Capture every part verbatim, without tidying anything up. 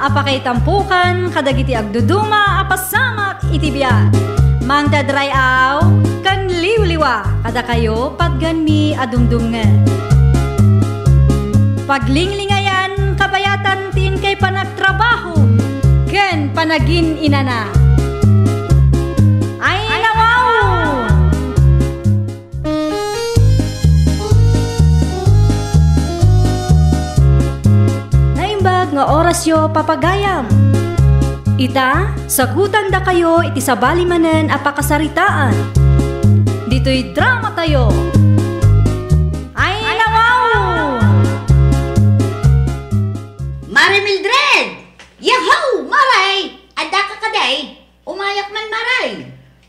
Pakaitampukan kadagiti agduduma a pasamak iti biag. Mangted ray-aw ken liwliwa kadakayo patgenmi a dumdumngeg. Paglinglingayan kabayatan ti inkay panagtrabaho ken panagin-inana. Ay, nawaw! Naimbag nga orasyo, papagayam. Ita, sagutandakayo iti sabali manen a pakasaritaan. Ditoy dramatayo. Ay, nawaw! Mare Mildred! Yahoo! Mare! Addaka kadi? Umayak man, Mare.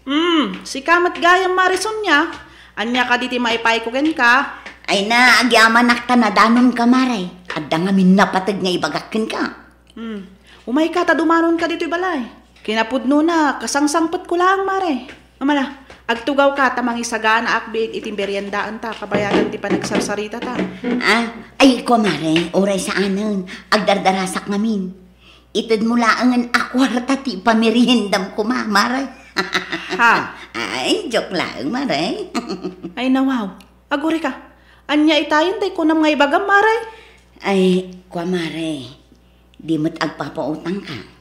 Hmm, sika met gayam, Mare Sonia. Ania kadi ti maipayko kenka? Ay na, agyamanak ta nadanonka, Mare. Adda ngamin napateg nga ibagak kenka. Hmm. Umayka ta dumanonka ditoy balay. Kinapudnona, kasangsangpetko laeng, Mare. Amala, agtugawka ta mangisaganaak biit iti meriendaanta kabayadan ti panagsarsarita ta. Ah, ay, kua, Mare, uray saanen. Agdardarasak ngamin. Itedmo laengen a kuarta ti pameriendam koma, Mare. Ha? Ay, joke laeng, Mare. Ay, nawaw. Agurika. Ania itayen tay kunam nga ibagam, Mare? Ay, kua, Mare. Di met agpapautangka.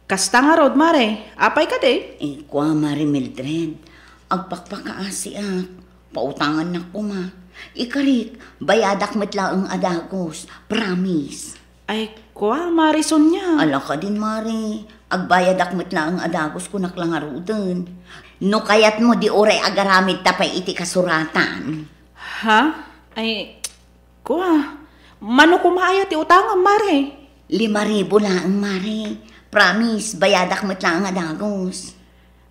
Kasta ngarud, Mare. Apay kadi? Eh, kua, Mare Mildred. Agpakpakaasiak. Pautangannak koma. Ikarik, bayadak met laeng a dagus. Promise. Ay, kua, Mare Sonia. Ala kadin, Mare. Agbayadak met laeng a dagus, kunak la ngaruden. No kayatmo, di uray agaramid ta pay iti kasuratan. Ha? Ay, kua, mano koma aya ti utangam, Mare? Lima ribu laeng, Mare. Promise, bayadak met laeng a dagus.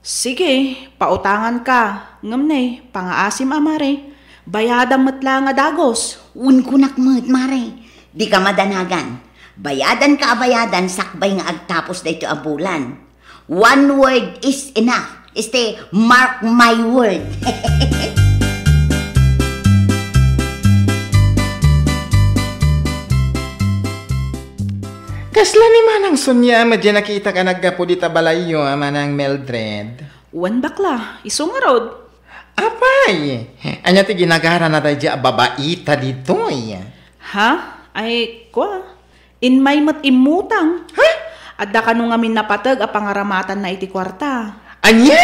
Sige, pautanganka. Ngem ne, pangaasim a, Mare. Bayadam met laeng a dagus. Wen kunak met, Mare. Dika madanagan. Bayadanka a bayadan sakbay nga agtapos daytoy a bulan. One word is enough. Este, mark my word. Kasla ni Manang Sonia met diay nakitak a naggapu dita balayyo a Manang Mildred? Wen, bakla, isu ngarud. Apay, ania ti ginagarana daydiay a babaita ditoy? Ha? Ay, kua, immay met immutang. Ha? Adda kano ngamin napateg a pangaramatanna iti kuarta. Ania?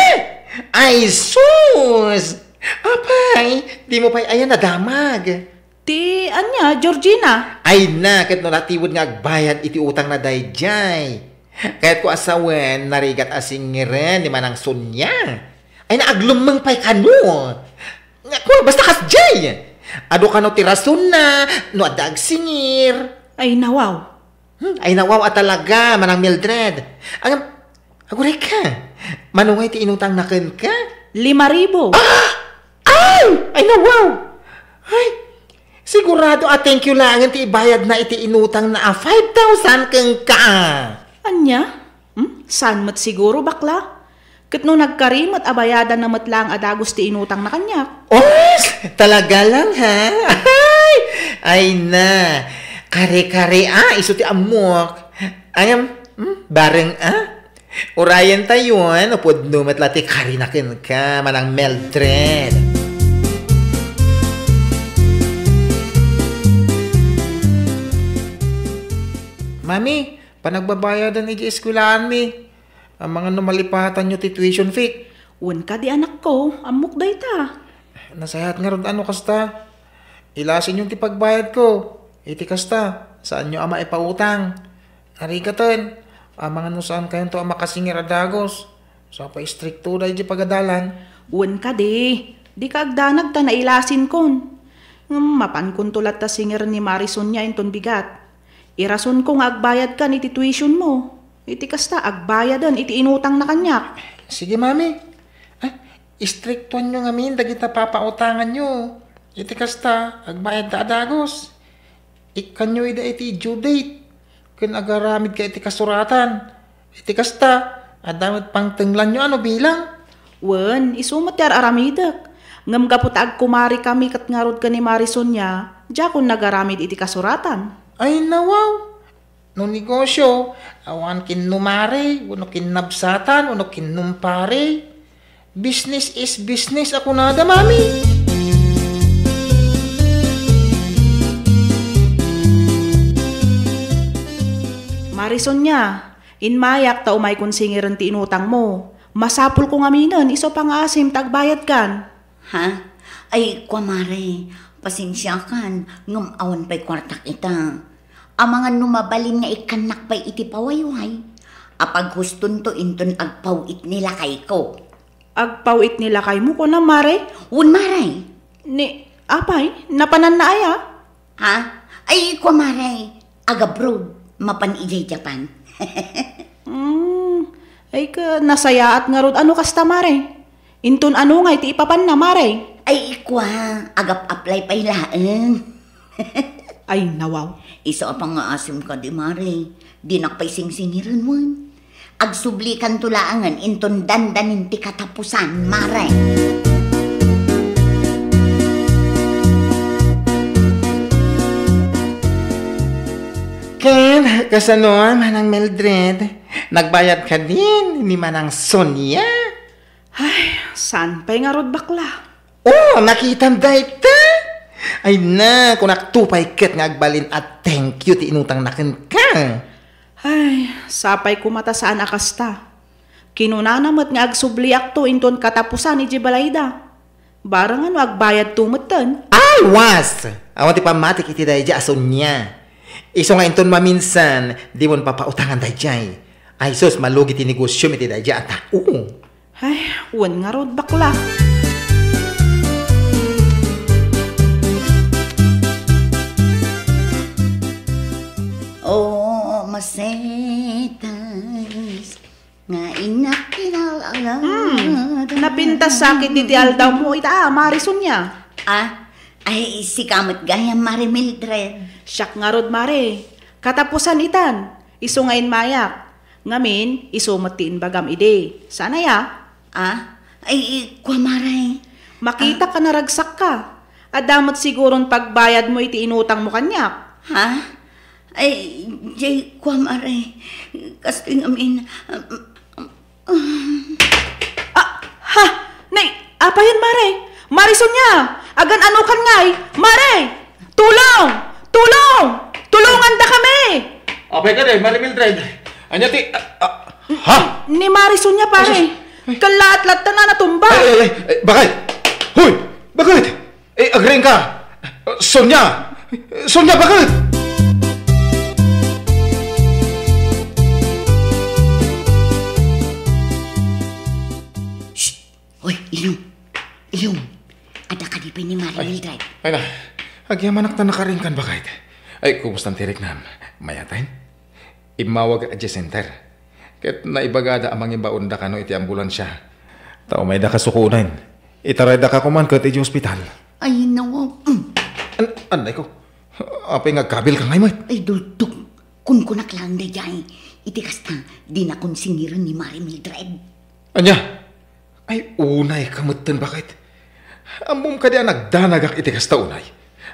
Ay, sus! Apay, dimo pay aya nadamag? Ti ania, Georgina? Ay na, ket no natiwed nga agbayad iti utangna daydiay. Kayatko a sawen, narigat a singeren ni Manang Sonia. Ay na, aglemmeng pay kano. Nga, kua, basta kasdiay. Adu kano ti rasonna, no adda agsingir. Ay, nawaw. Hmm, ay, nawaw a talaga, Manang Mildred. Ang, agurayka, mano ngay ti inutangna kenka? Lima ribu. Ah! Ay! Ay, nawaw! Ay, sigurado a thank you laengen ti ibayadna iti inutangna a five thousand kenka. Ania? Hmm? Saan met siguro, bakla? Ket no nagkari met a bayadanna met laeng a dagus ti inutangna kaniak. Os! Talaga lang, ha? Ay! Ay na! Kare-kare, ah, isu ti ammok. Ayam, hmm? Bareng, ah? Urayentayon, no pudno met la ti karina kenka, Manang Mildred. Mami, panagbabayadan iti eskwelaanmi. Amangan no malipatanyo ti tuition fee. Wen kadi, anakko, ammok dayta. Nasayaat ngarud a no kasta. Ilasinyo ti pagbayadko. Iti kasta, saanyo a maipautang. Narigaten, amangan no saankayonto a makasingir a dagus. Sa pay istrikto daydi pagadalan. Wen kadi, dika agdanag ta nailasinkon. Ngem mapankonto latta singiren ni Mari Sonia inton bigat. Irasonko nga agbayadkan iti tuitionmo. Iti kasta, agbayaden iti inutangna kaniak. Sige, Mami. Ah, istriktuanyo ngamin dagita papautanganyo. Iti kasta, agbayadda a dagus. Ikkanyo ida iti due date. Ken agaramidka iti kasuratan. Iti kasta, adda met pangtenglanyo a no bilang. Wen, isu met ti ar-aramidek. Ngem gapu ta agkumarikami ket ngarud ken ni Mari Sonia, diakon nagaramid iti kasuratan. Ay, nawaw! No negosyo, awan kinnumari, wenno kinnabsatan, wenno kinnumpari. Business is business a kunada, Mami. Mari Sonia, inmayak ta umaykon singiren ti inutangmo. Masapulko ngaminen isu a pangaasim ta agbayadkan. Ha? Ay, kua, Mare, pasensiakan, ngem awan pay kuartak ita. Amangan no mabalin nga ikkannak pay iti pawayway, apaghustonto inton agpaw-it ni lakayko. Agpaw-it ni lakaymo, kunam, Mare? Wen, Mare. Ni, apay, napananna aya? Ha? Ay, kua, Mare, agabroad, mapan idiay Japan. Hmm, ay ka, nasayaat ngarud ano kasta, Mare? Inton ano nga iti ipapanna, Mare? Ay, kua, agap-apply pay laeng. Ay, nawaw. Isu a pangaasim kadi, Mare. Dinak pay singsingiren wen. Agsublikanto laengen inton dandanin ti katapusan, Mare. Ken, kasano, Manang Mildred? Nagbayad kadin ni Manang Sonia? Ay, saan pay ngarud, bakla? Oh, nakitam dayta? Ay na, kunakto pay ket nga agbalin a thank you ti inutangna kenka. Ay, sapay koma ta saan a kasta. Kinunana met nga agsubliakto inton katapusan idiay balayda. Barang no agbayadto metten. Ay, was! Awan ti pammatik iti daydiay a Sonia. Isu nga inton maminsan, dimon papautangan daydiay. Ay sus, malugi ti negosyom iti daydiay a tao. Ay, wen ngarud, bakla. Oh, masetas nga innak kinalala. Hmm, napintas sakit iti aldawmo ita, Mari Sonia. Ah, ay, sika met gayam, Mari Mildred. Siak ngarud, Mari. Katapusan itan, isu nga inmayak. Ngamin, isu met ti imbagam idi. Saan aya? Ah? Ay, kua, Mare. Makitak a naragsakka. Adda met siguron pagbayadmo iti inutangmo kaniak. Ha? Ay, diay kua, Mare. Kastoy ngamin, um, um, um. Ah, ha? Nay, apayen, Mare? Mari Sonia, agan-anokan ngay? Mare! Tulong! Tulong! Tulongandakami! Apay kadi, Mari Mildred? Ania ti, ah, ah, ha? Ni Mari Sonia, pare. Ay, sus. Kallaat latta na natumba. Ay, ay, ay, ay, bakit? Hoy! Bakit? Eh, agring ka! Sonia! Sonia, bakit? Shh! Hoy, Iyong! Iyong! Adda kadi pay ni Mari Mildred. Ay na, agyamanak ta nakaringkan, bakit? Ay, kumusta ti riknam? Mayat? Immawag idiay center. Ket naibagada a mangibaonda kano iti ambulansia. Ta umayda kasukonen. Itaraydaka koman ket idiay ospital. Ay, nawaw. Mm. An-, anay ko. Apay nga agkabilka ngay met? Ay, dultok. Kunkunak laeng daydiay. Iti kasta, dinakon singiren ni Mari Mildred. Ania? Ay, unayka metten, bakit? Ammom kadi a nagdanagak iti kasta unay?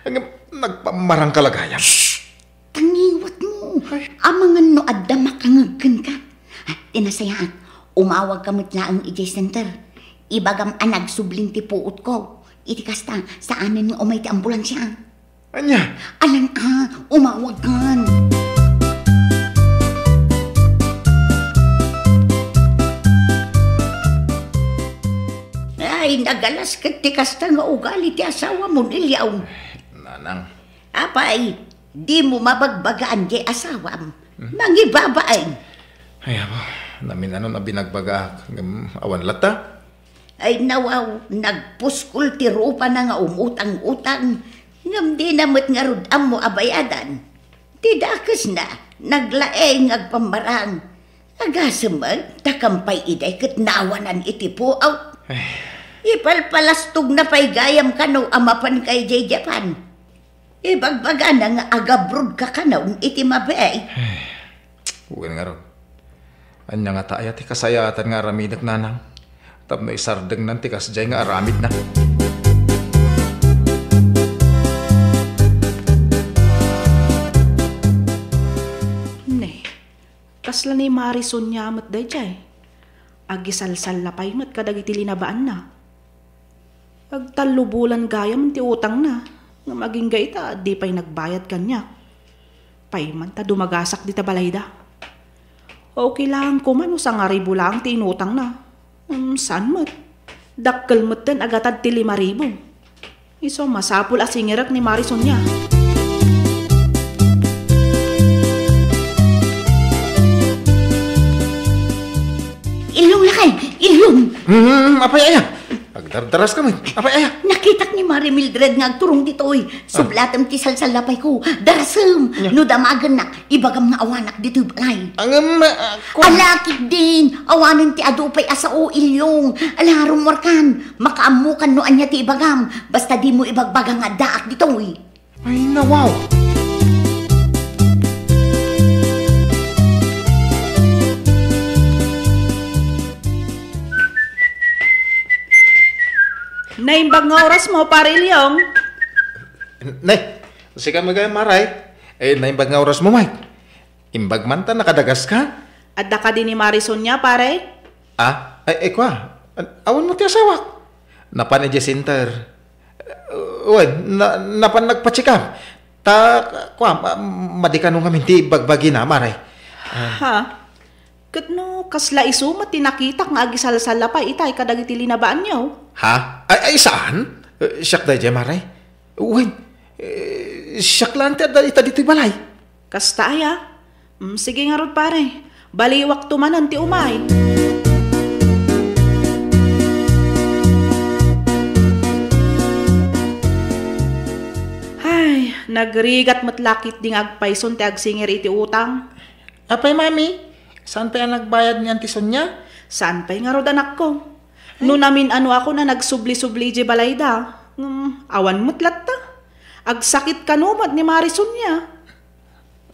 Ngem nagpammarangka la gayam. Shh! Tangiwatmo. Ay. Amangan no adda makangeg kenka. Ah, ti nasayaat, umawagka met laeng idiay center. Ibagam a nagsublin ti puotko. Iti kasta, saanen nga umay ti ambulansia. Ania? Alan a, umawagkan. Ay, nagalas ket ti kasta nga ugali ti asawamon, Ilyaw. Nanang. Apay, dimo mabagbagaan ti asawam. Hmm? Mangibabain. Ay, apo, namin-anon a binagbagaak, ngem awan latta. Ay, nawaw, nagpuskol ti rupana nga umutang-utang, ngem dina met ngarud ammo a bayadan. Ti dakesna, naglaeng nga agpammarang. Agasem met, ta kampay idiay ket naawanan iti puot. Ay. Ipalpalastogna pay gayam kano a mapanka idiay Japan. Ibagbagana nga agabrodka kanon iti mabiit. Ay, wen ngarud. Ania ngata aya ti kasayaatan nga aramidek, nanang? Tapno isardengnan ti kasdiay nga aramidna. Kasla ni Mari Sonia met daydiay. Agisalsalla pay met kadagiti linabaanna. Agtallo bulan gayam ti utangna, ngem agingga ita, di pay nagbayad kaniak. Pay man ta dumagasak dita balayda. Okay laeng koma no sangaribu laeng ti inutangna. Hmm, saan met? Dakkel metten a gatad ti lima ribu. Isu, masapul a singirek ni Mari Sonia. Ilyong, lakay! Ilyong! Hmm, apay aya? Agdardaras kami. Apay aya? Nakitak ni Mari Mildred nga agturong ditoy. Sublatem ti salsallapayko. Darasem! Nya? No damagennak, ibagam nga awanak ditoy balay. Ngem, ah, ku- Ala, ketdin! Awanen ti adu pay a sao, Ilyong. Ala, rummuarkan. Makaammokan no ania ti ibagam. Basta dimo ibagbaga nga addaak ditoy. Ay, nawaw! Naimbag nga orasmo, Pare Ilyong. Nay, sika met gayam, Mari. Eh, naimbag nga orasmo, Mike. Imbag man ta nakadagaska? Adda kadi ni Mari Sonia, pare? Ah, ay, ay, kua. An-, awanmo ti asawak? Napan idiay center. Uh, wen, na-, napan nagpa-check up. Ta, kua, ma-, madi kano ngamin ti bagbagina, Mari. Ah. Ha? Ket no, kasla isu met ti nakitak nga agisalsalla pay itay kadagiti linabaanyo? Ha? Ay, ay, saan? Eh, siak daydiay, Mari. Wen, eh, siak laeng ti adda ita ditoy balay. Kasta aya? Mm, sige ngarud, pare. Baliwakto manen ti umay. Ay, nagrigat met la ketdi nga agpayson ti agsingir iti utang. Apay, Mami? Saan pay a nagbayad ni Auntie Sonia? Saan pay ngarud, anakko? No namin-anoakon a nagsubli-subli idiay balayda, ngem awan met latta. Agsakit kano met ni Mari Sonia.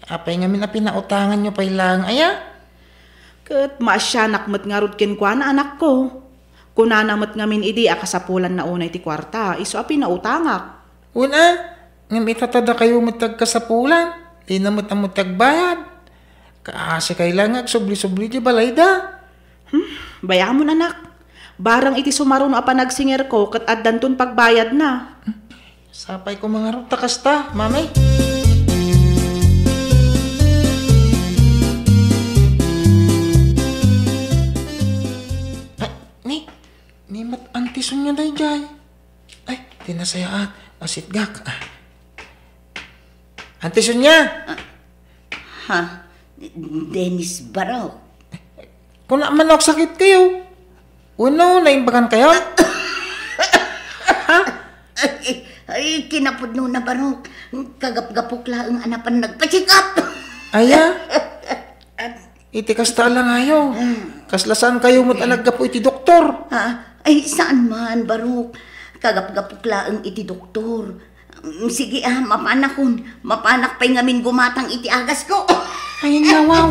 Apay ngamin a pinautanganyo pay laeng aya? Ket maasianak met ngarud kenkuana, anakko. Kunana met ngamin idi a kasapulanna unay ti kuarta, isu a pinautangak. Wen a, ngem ita ta dakayo met ti agkasapulan, dina met ammo ti agbayad. Kaasikay laeng nga agsubli-subli idiay balayda. Hmm, bay-amon, anak. Barang iti sumaruno a panagsingerko ket addanton pagbayadna. Sapay koma ngarud ta kasta, Mami. Ay, ni, ni met Auntie Sonia daydiay. Ay, ti nasayaat. Asitgak. Ah. Auntie Sonia! Ah, ha? Dennis Barok? Kuna man, agsakit kayo. Wenno, naimbagan kayo? Ha? Ay, ay, kinapudno na, Barok. Kagapgapok laeng a napan nagpa-check up. Aya? Iti kasta a langayo. Mm. Kasla saan kayo met a naggapu iti doktor? Ha? Ay, saan man, Barok. Kagapgapok laeng iti doktor. Mm, sige, ah, mapanakon. Mapanak pay ngamin gumatang iti agasko. Ay, nawaw.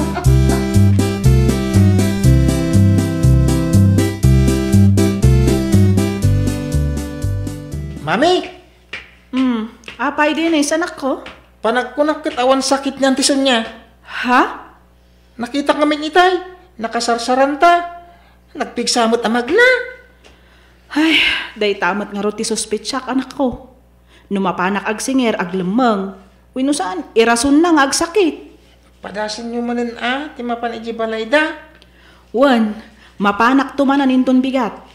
Mami! Hmm, apay, Dennis, anakko? Panagkunak ket awan sakit ni Auntie Sonia. Ha? Nakitak ngamin itay, nakasarsaranta. Nagpigsa met a magna. Ay, dayta met ngarud ti suspetsak, anakko. No mapanak agsinger, aglemmeng. Wenno saan, irasonna nga agsakit. Padasenyo manen a ti mapan idiay balayda. Wen, mapanakto manen inton bigat.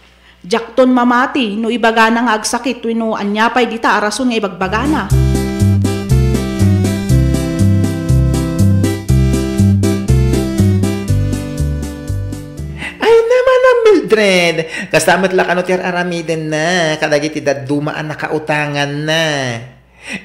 Diakton mamati no ibagana nga agsakit wenno ania pay dita a rason nga ibagbagana. Ay, naman a Mildred! Kasta met la kano ti ar-aramidenna kadagiti dadduma a nakautanganna.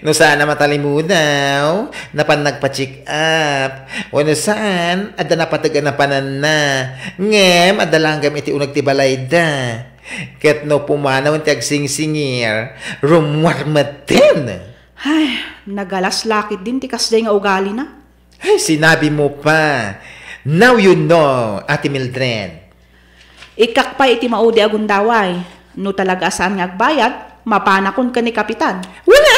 No saan a matalimudaw, napan nagpa-check up. Wenno saan, adda napateg a napananna. Ngem adda langgam iti uneg ti balayda. Ket no pumanawen ti agsingsingir, rummuar metten. Ay, nagalas la ketdin ti kasdiay nga ugalina. Ay, sinabi mo pa. Now you know, Ate Mildred. Ikkak pay iti maudi a gundaway. No talaga a saan nga agbayad, mapanakon ken ni Kapitan. Wala!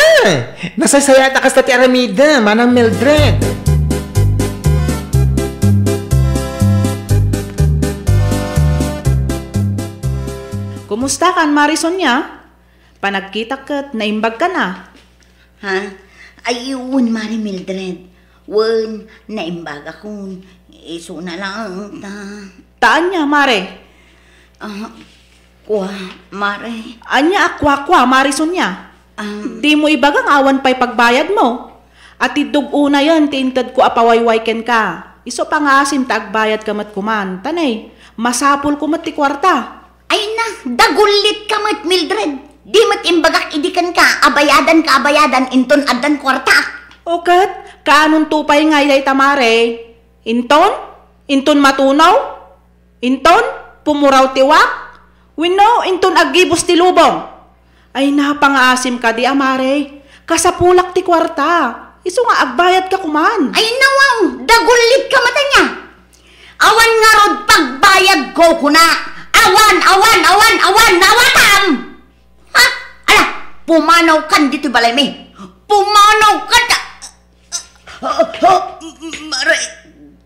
Nasaysayaat a kasta ti aramidem, Manang Mildred. Kumustakan, Mari Sonia? Panagkitak ket naimbagkan a? Ha? Ay, wen, Mari Mildred. Wen, naimbagakon. Isuna laeng ta. Ta ania, Mare? Ah, kua, Mare. Ania a kuakua, Mari Sonia? Um, Dimo ibaga nga awan pay pagbayadmo? Atiddog unayen ti intedko a pawayway kenka. Isu pangaasim ta agbayadka met koman. Ta nay, masapulko met ti kuarta. Ay na, dagullitka met, Mildred. Di met imbagak idi kenka a bayadanka a bayadan inton addan kuartaak. O ket, kaanonto pay ngay dayta, Mare? Inton? Inton matunaw? Inton pumuraw ti uwak? Wenno inton aggibus ti lubong? Ay, napangaasim kadi a, Mare. Kasapulak ti kuarta. Isu nga agbayadka koman. Ay, nawaw, dagullitka met ania. Awan ngarud pagbayadko kuna. Awan, awan, awan, awan, nawatam! Ha? Ala, pumanawkan ditoy balaymi. Pumanawkan ta-, Ah, ah, Mare,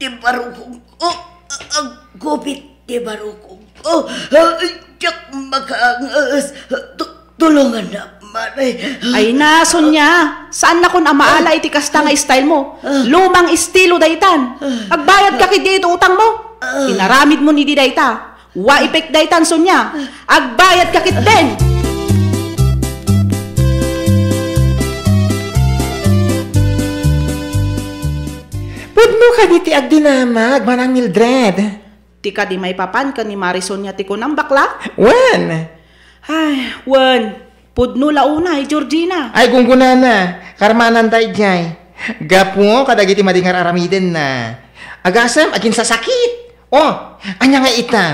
ti barukongko. Ah, aggupit ti barukongko. Ah, diak makaangas. Tu-, tulongannak, Mare. Ay na, Sonia. Saannakon a maala iti kasta nga style mo. Lumang estilo daytan. Agbayadka ketdi iti utangmo. Inaramidmon idi dayta. Wa ipek daytan, Sonia. Agbayadka ketdin. Pudno kadi ti agdinamag, Manang Mildred? Ti kadi maipapan ken ni Mari Sonia ti kunam, bakla? Wen. Ay, wen. Pudno la unay, Georgina. Ay, gunggonana, karmananda idiay. Gapu kadagiti madi nga ar-aramidenna. Agasem, aginsasakit. Oh, ania nga ita?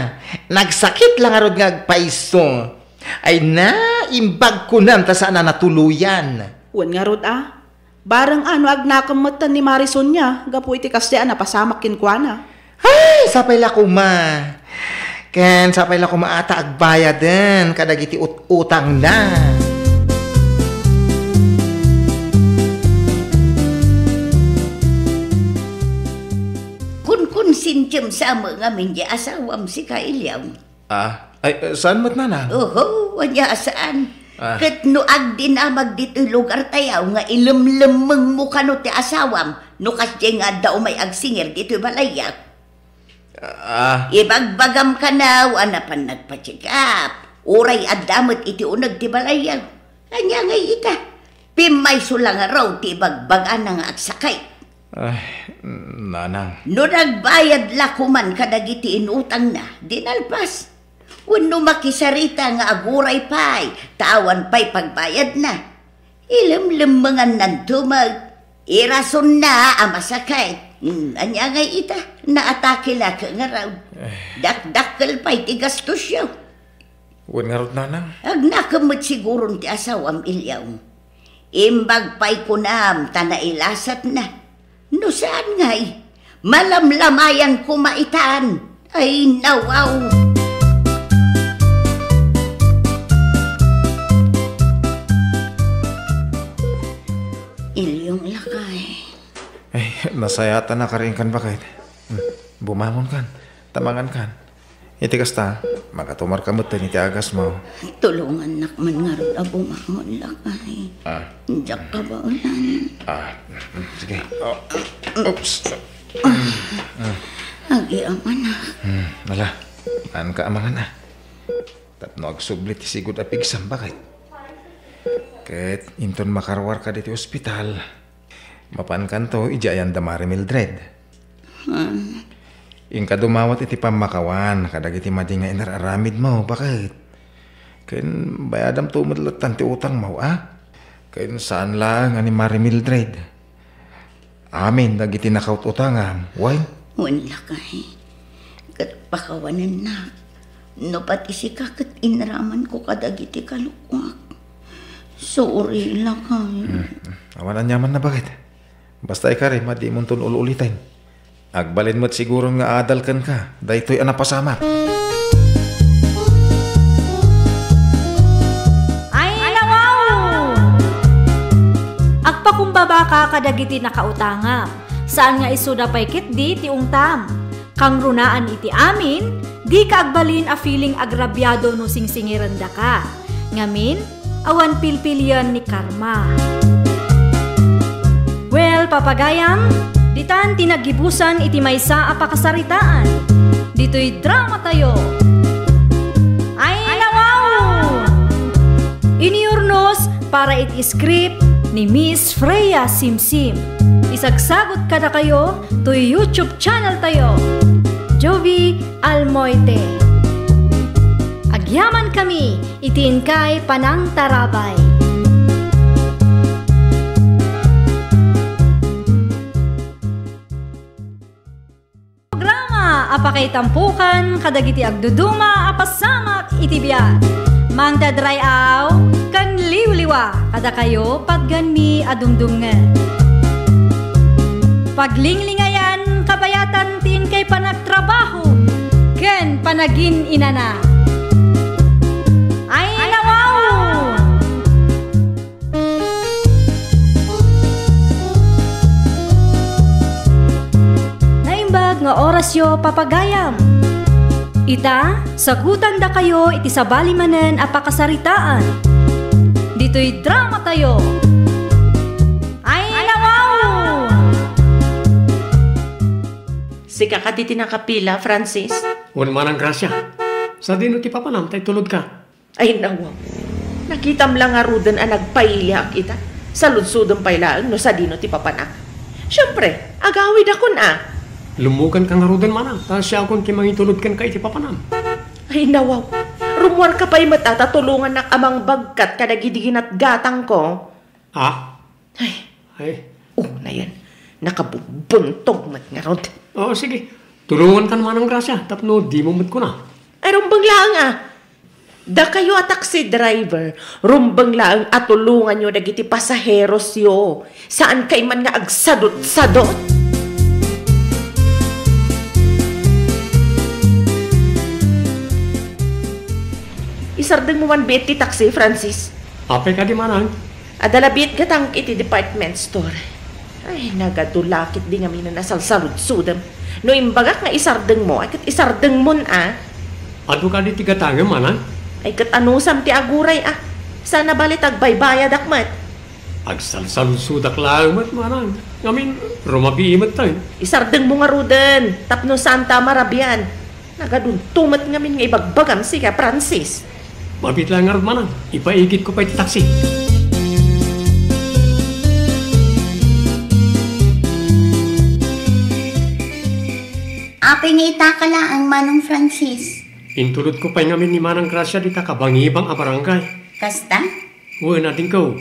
Nagsakit la ngarud nga agpayso. Ay na, imbag kunam ta saan a natuloyan. Wen ngarud a. Bareng a no agnakem metten ni Mari Sonia gapu iti kasdiay a napasamak kenkuana. Ay, sapay la koma. Ken sapay la koma a ta agbayaden kadagiti ut-utangna. Kunkonsensiem sa met ngamin ti asawam sika, Eliaw. Ah, ay, eh, saan met, Nanang? Oho, ania a saan. Ah. Ket no agdinamag ditoy lugartayo nga ilemlemmengmo kano ti asawam, no kasdiay nga adda umay agsingir ditoy balayyo. Ah. Ibagbagam kano a napan nagpa-check up. Uray adda met iti uneg ti balayyo. Ania ngay ita? Pimmayso la ngarud ti ibagbagana nga agsakit. Ay, Nanang. No nagbayad la koman kadagiti inutangna, di nalpas. Wenno makisarita nga aguray pay, ta awan pay pagbayadna. Ilemlemmengannanto met. Irasonna a masakit. Hmm, ania ngay ita? Naatake la ket ngarud. Ay. Dakdakkel pay ti gastosyo. Wen ngarud, Nanang. Agnakem met siguron ti asawam, Eliaw. Imbag pay kunam ta nailasatna. No saan ngay, malamlamayan koma itan. Ay, nawaw. Ilyong lakay. Ay, nasayatan a karinkan, baket. Hmm, bumangon kan. Tamangan kan. Iti kasta, makatumarka metten iti agasmo. Tulongannak man ngarud a bumangon, lakay. Ah. Diak kabaelan. Ah, mm, sige. Oh. Oops. Agyamanak. Hmm, ala. Anka amangan a. Tapno agsubli ti sigud a pigsam, baket. Ket inton makaruarka ditoy ospital, mapankanto idiay ayan da Mari Mildred. Hmm. Inka dumawat iti pammakawan kadagiti madi nga inar-aramidmo, baket. Ken bayadamto met lattan ti utangmo, a? Ken saan laeng a ni Mari Mildred. Amin dagiti nakaut-utangam, wen? Wen, lakay. Ket pakawanennak. No pati sika ket inramanko kadagiti kalokoak. Sorry, lakay. Hmm. Awan aniamanna, baket. Basta ikarim a dimonton ul-uliten. Agbalin met siguron nga adal kenka daytoy a napasamak. Ay, nawaw! Agpakumbabaka kadagiti nakautangam. Saan nga isuda pay ketdi ti ungtam. Kangrunaan iti amin, Dika agbalin a feeling agrabiado no singsingirendaka. Ngamin, awan pilpilian ni karma. Well, papagayam, ditan ti naggibusan iti maysa a pakasaritaan. Ditoy drama tayo. Ay, nawaw! Iniurnos para iti script ni Miss Freya Simsim. Isagsagot kadakayo toy YouTube channel tayo, Jovie Almoite. Agyaman kami iti inkay panangtarabay. Programa a pakaitampukan kadagiti agduduma a pasamak iti biag. Mangdadray-aw ken liwliwa kadakayo patganmi a dumdumngeg. Paglinglingayan kabayatan ti inkay panagtrabaho ken panagin-inana. Ay, nawaw! Naimbag nga orasyo, papagayam. Ita, sagutandakayo iti sabali manen a pakasaritaan. Ditoy drama tayo. Ay, nawaw! Sika kadi ti nakapila, Francis? Wen, Manang Gracia. Sadino ti papanam ta itulodka? Ay, nawaw. Nakitam la ngaruden a nagpailiak ita. Saludsodem pay laeng no sadino ti papanak. Siempre, agawidakon a. Lummuganka ngaruden, Manang, ta siakon ti mangitulod kenka iti papanam. Ay, nawaw. Rummuarka pay met a ta tulongannak a mangbagkat kadagidi ginatgatangko. Ah? Ay. Ay. Unayen, nakabubuntog met ngarud. Oo, sige. Tulongankan, Manang Gracia, tapno dimo met kuna. Ay, rumbeng laeng a. Dakayo a taxi driver, rumbeng laeng a tulonganyo dagiti pasaherosyo. Saankay man nga agsadot-sadot. Isardengmo man biit ti taxi, Francis. Apay kadi, Manang? Adda la biit gatangko iti department store. Ay, nagadu la ketdi ngamin a salsaludsodem. No imbagak nga isardengmo, ay ket isardengmon a. Adu kadi ti gatangem, Manang? Ay ket anusam ti aguray a. Saan a bale ta agbaybayadak met. Agsalsaludsodak laeng met, Manang. Ngamin, rumabii met tayo. Isardengmo ngaruden, tapno saanta a marabian. Nagadunto met ngamin nga ibagbagam sika, Francis. Mabiit laeng ngarud, Manang. Ipaigitko pay ti taxi. Apay nga itaka laeng, Manong Francis? Intulodko pay ngamin ni Manang Gracia dita kabangibang a barangay. Kasta? Wen, adingko.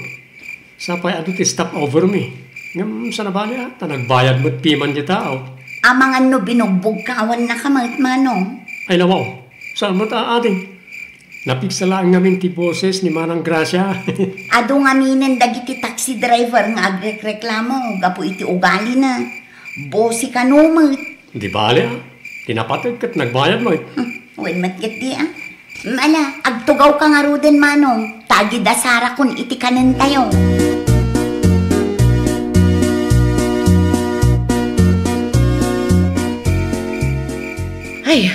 Sapay adu ti stop over mi. Ngem saan a bale a, ta nagbayad met piman ti tao. Amangan no binugbogka awan nakamet, Manong. Ay, nawaw. Saan met a, ading? Napigsa laeng ngamin ti boses ni Manang Gracia. Adu ngaminen dagiti taxi driver nga agrekreklamo gapu iti ugalina. Bose kano met. Di bale, a. Ti napateg ket nagbayad met. Hmm, wen met ketdi, a. Ala, agtugawka ngaruden, Manong, ta agidasarakon iti kanentayo. Ay,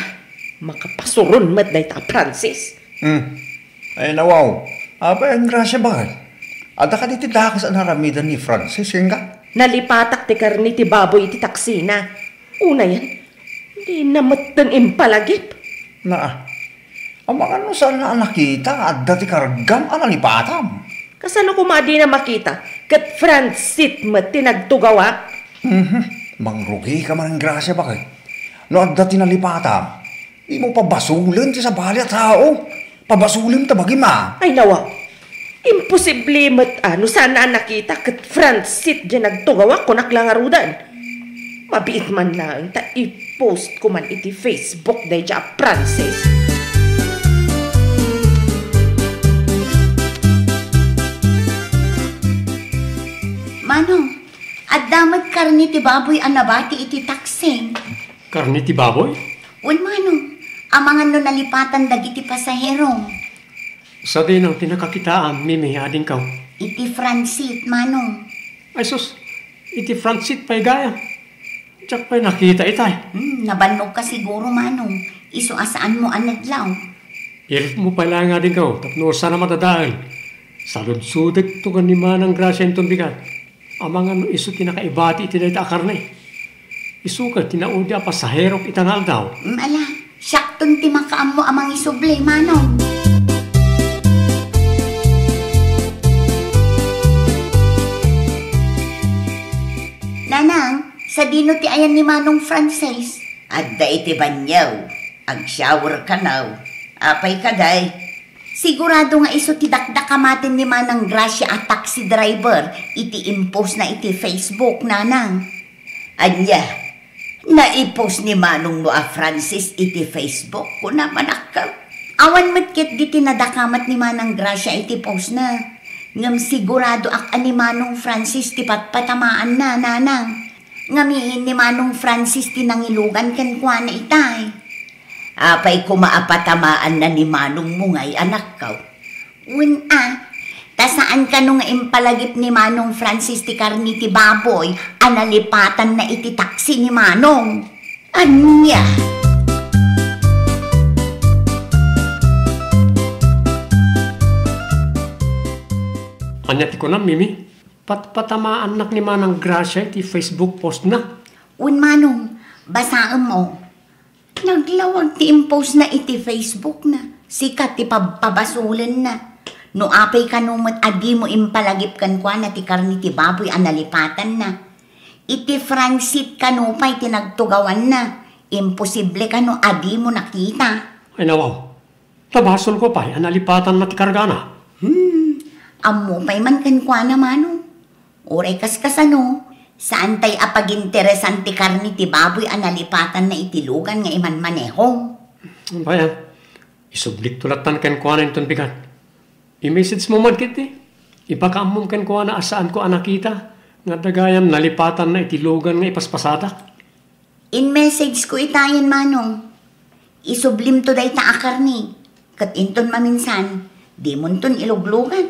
makapasuron met dayta a Francis. Hmm. Ay, nawaw. Apay, Angracia, baket? Adda kadi ti dakes a naramiden ni Francis, kenka? Nalipatak ti karne ti baboy iti taksina. Unayen, dina metten impalagip. Naa. Amangan no saan a nakita nga adda ti kargam a nalipatam. Kasano koma a dina makita? Ket Francis met ti nagtugawak? Mhm. Mangrugika man, Angracia, baket? No adda ti nalipatam, dimo pabasolen ti sabali a tao. Pabasolem ta bagim a. Ay, nawaw. Imposible met a no saan a nakita ket Francis diay nagtugawak, kunak la ngaruden. Mabiit man laeng ta i-post ko man iti Facebook daydiay a Francis. Manong, adda met karne ti baboy a nabati iti taksing. Karne ti baboy? Wen, Manong, amangan no nalipatan dagiti pasahero. Sadino ti nakakitaam, Mimi, adingko? Iti Francis, Manong. Ay sus, iti Francis pay gayam. Diak pay nakita itay. Hmm, nabannogka siguro, Manong. Isu a saanmo a nadlaw. Iritmo pay laeng adingko tapno saan a madadael. Saludsodekto ken ni Manang Gracia inton bigat. Amangan no isu ti nakaibati iti dayta a karne. Isu ket ti naudi a pasaherok ita nga aldaw. Mm, ala, siakton ti makaammo a mangisubli, Manong. Nanang, sadino ti ayan ni Manong Francis? Adda iti banio. Ag-shower kanaw. Apay kadi? Sigurado nga isu ti dakdakamaten ni Manang Gracia a taxi driver iti impostna iti Facebook, Nanang. Ania? Naipost ni Manongmo a Francis iti Facebook, kunam, anakko? Awan met ketdi ti nadakamat ni Manang Gracia iti postna. Ngem siguradoak a ni Manong Francis ti patpatamaanna, Nanang. Ngamin ni Manong Francis ti nangilugan kenkuana itay. Apay koma a patamaanna ni Manongmo ngay, anakko? Wen a, ta saan kano nga impalagip ni Manong Francis ti karne ti baboy a nalipatanna iti taksi ni Manong. Ania? Ania ti kunam, Mimi? Patpatamaannak ni Manang Gracia iti Facebook postna. Wen, Manong, basaem, o. Naglawag ti impostna iti Facebookna. Sika ti pabpabasolenna. No apay kano met a dimo impalagip kenkuana ti karne ti baboy a nalipatanna. Iti Francit kano pay ti nagtugawanna. Imposible kano a dimo nakita. Ay, nawaw. Ta basolko pay a nalipatanna ti kargana. Hmm, ammo pay man kenkuana, Manong. Uray kaskasano, saantay a paginteresan ti karne ti baboy a nalipatanna iti lugan nga imanmanehom. Bayan, isublikto lattan kenkuana inton bigat. I-message mo man ketdi. Ipakaammom kenkuana a saanko a nakita nga adda gayam nalipatanna iti lugan nga ipaspasadak. In-message ko itayen, Manong. Isublimto dayta a karne. Ket inton maminsan, dimonton iluglugan.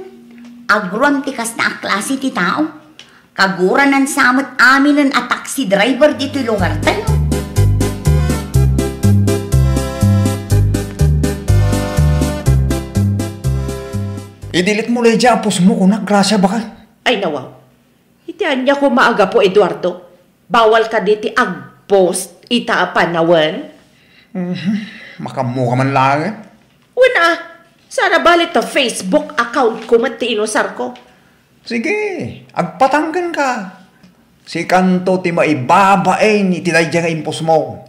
Agruam ti kasta a klase ti tao. Kaguranan sa met aminen a taxi driver ditoy lugartayo. Idilit mo, Lydia, a post mo kunak, Gracia, baka? Ay, nawaw. Iti ania koma a gapu, Eduardo? Bawal kadi ti agpost ita a panawen? Mhm. Makaammo ka man laeng. Wen a, saan a bale ta Facebook account ko met ti inusarko. Sige, agpatangken ka. Sikanto ti maibabain iti daydiay nga impostmo.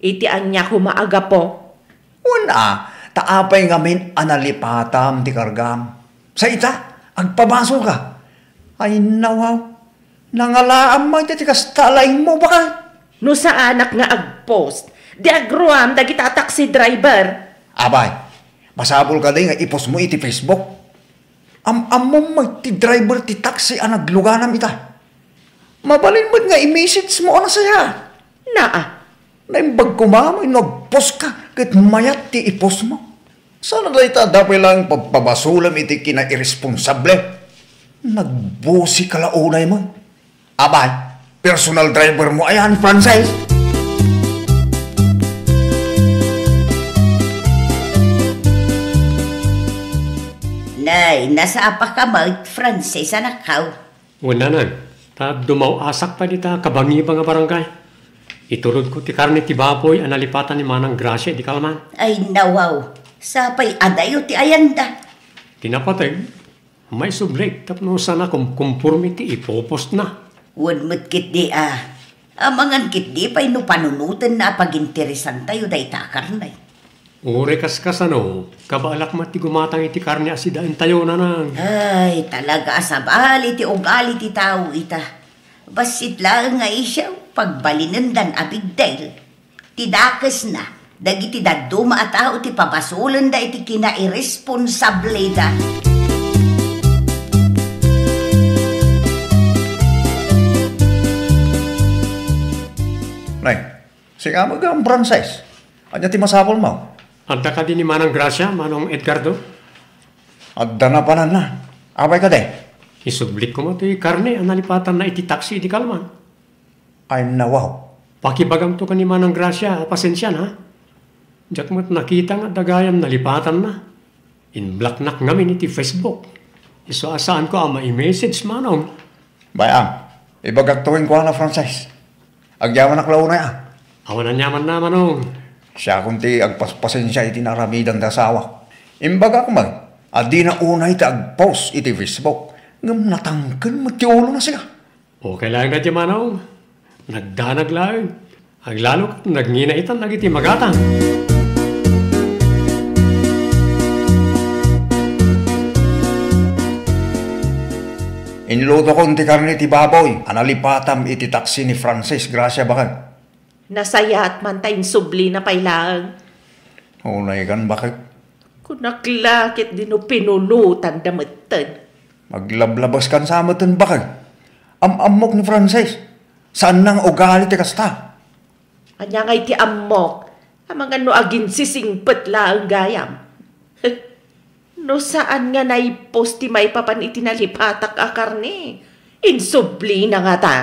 Iti ania koma a gapu? Wen a, ta apay ngamin a nalipatam ti kargam? Sa ita, agpabasolka. Ay, nawaw. Nangalaam man iti kasta a laingmo, baka? No saanak nga agpost, di agruam dagita a taxi driver. Abay, masapul kadi nga ipostmo iti Facebook? Am-ammom met ti driver ti taxi a nagluganam ita. Mabalin met nga i-message mo a nasayaat. Naa. Naimbag koma no agpost ka ket mayat ti ipost mo. Saan a dayta adda pay laeng pabpabasolem iti kinairesponsable? Nagbusi ka la unay mo. Abay, personal driver mo aya ni Frances? Nay, nasapaka met, Frances, anakkaw. Wen, Nanang, ta dumaw-asak pay dita kabangibang a barangay. Itulodko ti karne ti baboy a nalipatan ni Manang Gracia idi kalman. Ay, nawaw, sapay adayo ti ayanda. Ti napateg, maisublik tapno saan a kumkumporme ti ipopostna. Wen met ketdi a, amangan ketdi pay no panunotenna a paginteresantayo dayta a karne. Uray kaskasano, kabaelak met ti gumatang iti karne a sidaentayo, Nanang. Ay, talaga a sabali ti ugali ti tao ita. Bassit laeng nga isyo, pagbalinendan a bigdel. Ti dakesna, dagiti dadduma a tao ti pabasolenda iti kinairesponsableda. Nay, sika met gayam, Frances. Ania ti masapulmo? Adda kadi ni Manang Gracia, Manong Edgardo? Adda napananna. Apay kadi? Isublik koma toy karne a nalipatanna iti taksi idi kalman. Ay, nawaw. Pakibagamto ken ni Manang Gracia a pasensiana, ha? Diak met nakita nga adda gayam nalipatanna. In-blocknak ngamin iti Facebook. Isu a saanko a mai-message, Manong. Bay-am, ibagakto kenkuana, Frances. Agyamanak la unay a. Awan aniamanna, Manong. Siakon ti agpaspasensia iti naaramidan ti asawak. Imbagak met a dina unay ti agpost iti Facebook, ngem natangken met ti ulona sika. Okay laeng dayta, Manong. Nagdanag laeng. Aglalo ket nagngina itan dagiti magatang. Inlutokon ti karne ti baboy a nalipatam iti taksi ni Frances, Gracia, baket. Nasayaat man ta insublina pay laeng. Unaykan, baket. Kunak la ketdi no pinulotanda metten. Aglablabaskan sa metten, baket. Am-ammok ni Frances. Saanna nga ugali ti kasta. Ania ngay ti ammok? Amangan no aginsisingpet laeng gayam. No saan nga naipost ti maipapan iti nalipatak a karne, insublina ngata.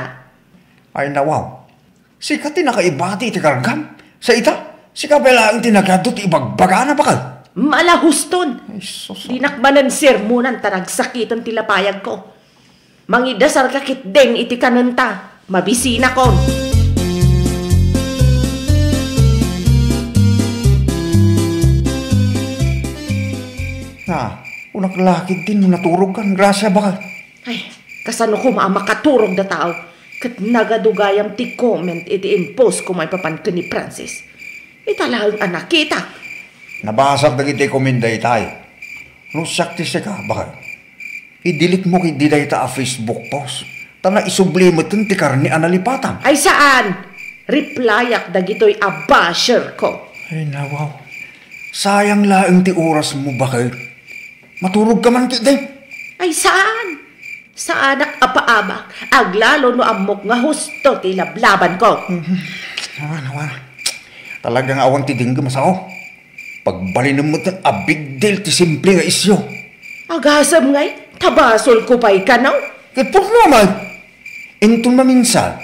Ay, nawaw. Sika ti nakaibati iti kargam. Sa ita, sika pay laeng ti nagadu ti ibagbagana, baket. Malahuston. Ay, sus. Dinak manen sermonan ta nagsakiten ti lapayagko. Mangidasarka ketdin iti kanenta. Mabisinakon. Na, kunak la ketdin no naturogkan, Gracia, baket. Ay, kasano koma a makaturog da tao? Ket nagadu gayam ti comment iti in-post ko maipapan ken ni Frances. Ita laeng a nakitak. Nabasak dagiti comment daytay. No siak ti sika, baket. I-delete mo ketdi dayta a Facebook post. Ta naisubli metten ti karne a nalipatam. Ay saan! Replyak dagitoy a basher ko. Ay, nawaw. Sayang laeng ti oras mo, baket. Maturog ka man ketdi. Ay saan! Saanak a paabak, aglalo no ammok nga husto ti lablaban ko. Mhm. Awan, awan. Talaga nga awan ti denggem a sao. Pagbalinem met a big deal ti simple nga isyu. Agasem ngay, ta basol ko pay kano? Ket pudno man. Inton maminsan,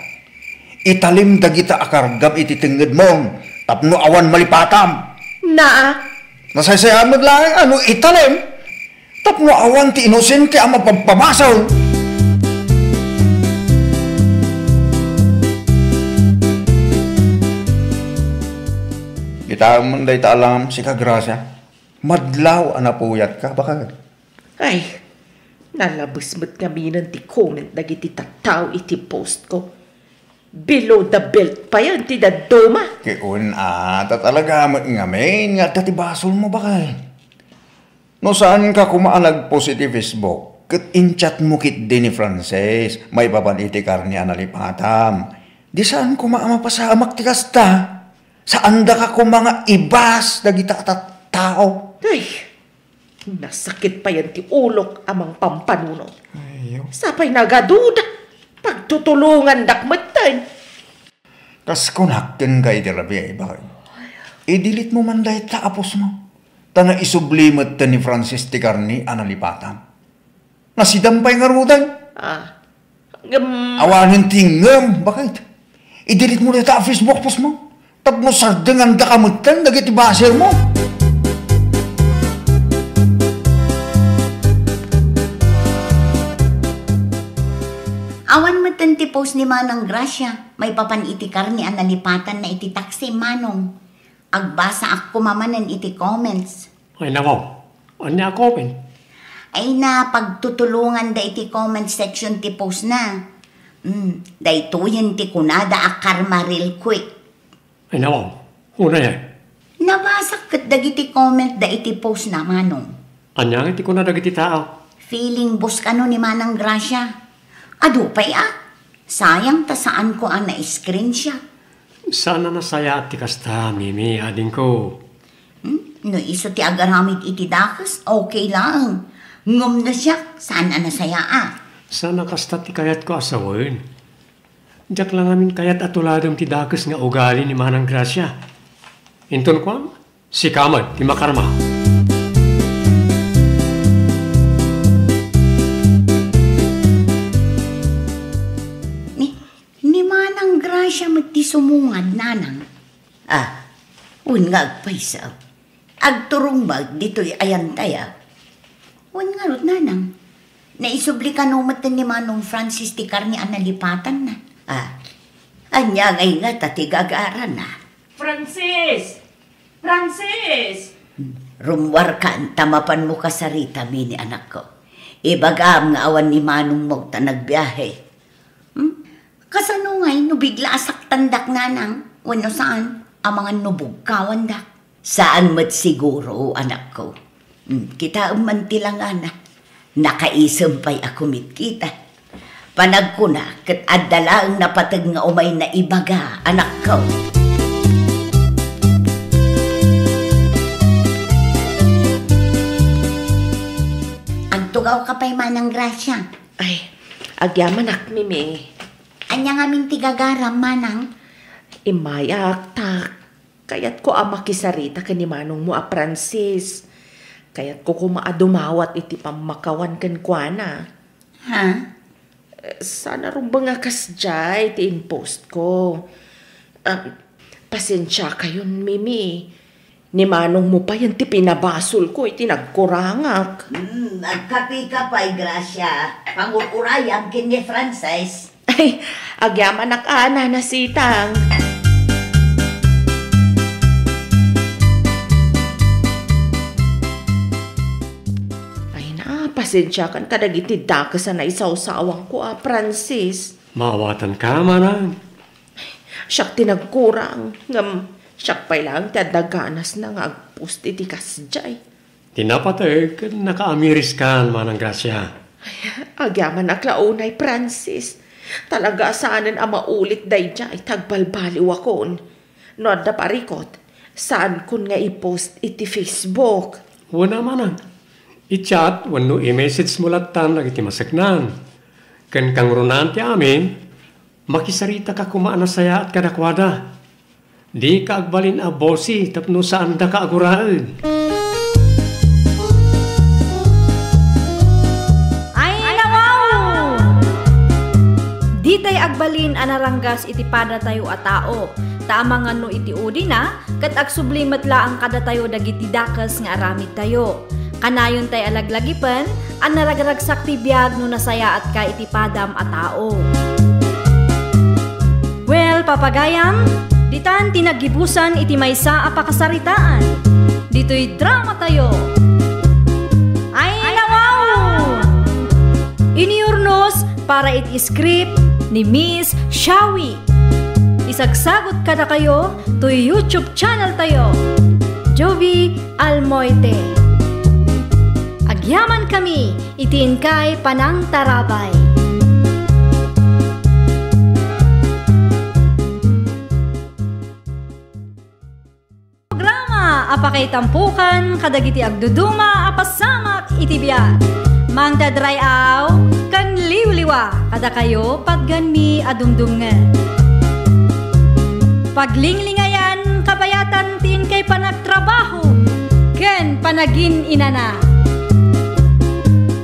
italem dagita a kargam iti tengngedmo tapno awan malipatam. Naa. Nasaysayaan met laeng a no italem tapno awan ti inosente a mapagpabasol. Kitaem man dayta alam, sika, Gracia. Madlaw a napuyatka, baket. Ay, nalabes met ngaminen ti comment dagiti tattao iti post ko. Below the belt payen ti dadduma. Ket wen a, ta talaga met ngamin nga adda ti basolmo, baket. No saanka koma a nag-post iti Facebook, ket in-chat mo ketdi ni Frances maipapan iti karne a nalipatam. Di saan koma a mapasamak ti kasta. Saandaka koma nga ibas dagita a tattao. Ay, nasakit payen ti ulok a mangpampanunot. Ay, yo. Sapay nagaduda, pagtutulongandak metten. Kas kunak kenka iti rabii, baket. I-delete mo man dayta a post mo. Ta naisubli metten ni Frances ti karne a nalipatam. Nasidam pay ngaruden. Ah, ngem. Awanen ti ngem, baket. I-delete mo dayta a Facebook post mo. Tapno sardengandaka metten dagiti basher mo. Awan metten ti post ni Manang Gracia maipapan iti karne a nalipatanna iti taksi, Manong. Agbasaak koma manen iti comments. Ay, nawaw. Ania a comment? Ay, na pagtutulonganda iti comment section ti postna. Mm, daytoyen ti kunada a karma real quick. Ay, nawaw. Unay, ay. Nabasak ket dagiti comment da iti postna, Manong. Ania nga ti kuna dagiti tao? Feeling boss kano ni Manang Gracia. Adu pay a. Sayang ta saanko a na-screenshot. Saan a nasayaat ti kasta, Mimi, adingko. Hmm? No isu ti agaramid iti dakes, okay laeng. Ngem no siak, saan a nasayaat. Saan a kasta ti kayatko a sawen. Diak la ngamin kayat a tuladem ti dakes nga ugali ni Manang Gracia. Inton kuan, sika met ti makarma. Ni, ni Manang Gracia met ti sumungad, Nanang. Ah, Wen nga agpayso. Agturong met ditoy ayantayo. Wen ngarud, nanang, naisubli kano met ni Manong Francis ti karne a nalipatanna? Ah, ania ngay ngata ti gagarana? Francis! Francis! Rummuarkan ta mapanmo kasarita, Mini, anakko. Ibagam nga awan ni manongmo ta nagbiahe. Hmm? Kasano ngay no bigla a saktandak, nanang? Wenno saan? Amangan no bugkawandak? Saan met siguro, anakko. Hmm, kitaem man ti langana. Nakaisem pay a kumitkita. Panagkuna ket adda laeng napateg nga umay naibaga, anakko. Agtugawka pay, Manang Gracia. Ay, agyamanak, Mimi. Ania ngamin ti gagaram, Manang? Immayak, ta kayatko a makisarita ken ni manongmo a Francis. Kayatko koma a dumawat iti pammakawan kenkuana. Ha? Eh, saan a rumbeng a kasdiay ti impostko. Ah, pasensiakayon, Mimi. Ni manongmo payen ti pinabasolko iti nagkurangak. Hmm, agkapika pay, Gracia. Pangur-urayam ken ni Francis. Ay, agyamanak a, Nana Sitang. Ay na, pasensiakan kadagiti dakes a naisawsawangko a, Francis. Maawatanka, manang. Siak ti nagkurang, ngem siak pay laeng ti adda ganasna nga agpost iti kasdiay. Ti napateg ket nakaamiriskan, Manang Gracia. Agyamanak la unay, Francis. Talaga a saanen a maulit daydiay ta agbalbaliwakon. No adda parikot, saankon nga i-post iti Facebook. Wen a, manang. I-chat wenno i-message mo lattan dagiti maseknan. Ken kangrunaan ti amin, makisaritaka koma a nasayaat kadakuada. Dika agbalin a bosi tapno saandaka a guraed. Ay, nawaw! Ditay agbalin a naranggas iti padatayo a tao, ta amangan no iti udina, ket agsubli met laeng kadatayo dagiti dakes nga aramidtayo. Kanayon tay a laglagipen a naragragsak ti biag no nasayaatka iti padam a tao. Well, papagayam, ditan ti naggibusan iti maysa a pakasaritaan. Ditoy drama tayo. Ay, nawaw! Iniurnos para iti script ni Miss Shawi. Isagsagot kadakayo toy YouTube channel tayo, Jovi Almoite. Agyamankami iti inkay panangtarabay. Programa a pakaitampokan kadagiti agduduma a pasamak iti biag. Mangdadray-aw ken liwliwa kadakayo patgenmi a dumdumngeg. Paglinglingayan kabayatan ti inkay panagtrabaho ken panagin-inana.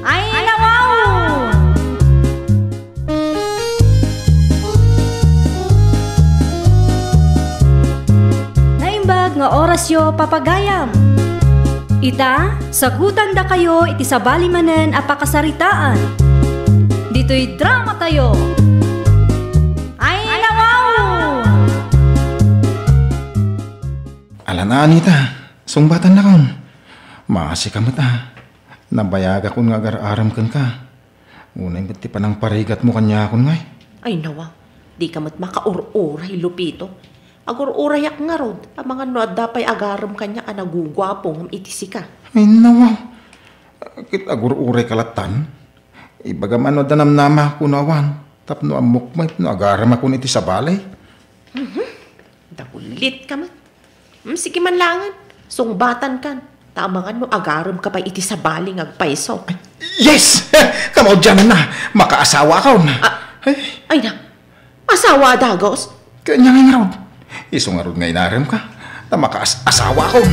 Ay, nawaw! Naimbag nga orasyo, papagayam. Ita, sagutandakayo iti sabali manen a pakasaritaan. Ditoy drama tayo. Ay, nawaw! Ala na, Anita, sungbatannakon. Maasika met a. Nabayagakon nga agar-arem kenka. Unay met ti panangparigatmo kaniakon ngay. Ay, nawa, dika met makaur-uray, Lupito. Agur-urayak ngarud, amangan no adda pay agarem kaniak a naguguapo ngem iti sika. Ay, nawa, ket agur-urayka lattan. Ibagam no adda namnama kuno awan, tapno ammok met no agaremakon iti sabali. Mhm. Dagulitka met. Hmm, sige man laengen. Sungbatankan. Ta amangan no agaremka pay iti sabali nga agpayso. Ay, yes! Kamaudianna, makaasawaakon. Ah, ay, ay na. Asawa a dagus? Kanya nga ngarud. Isu ngarud nga inaremka. Ta makaas-asawaakon.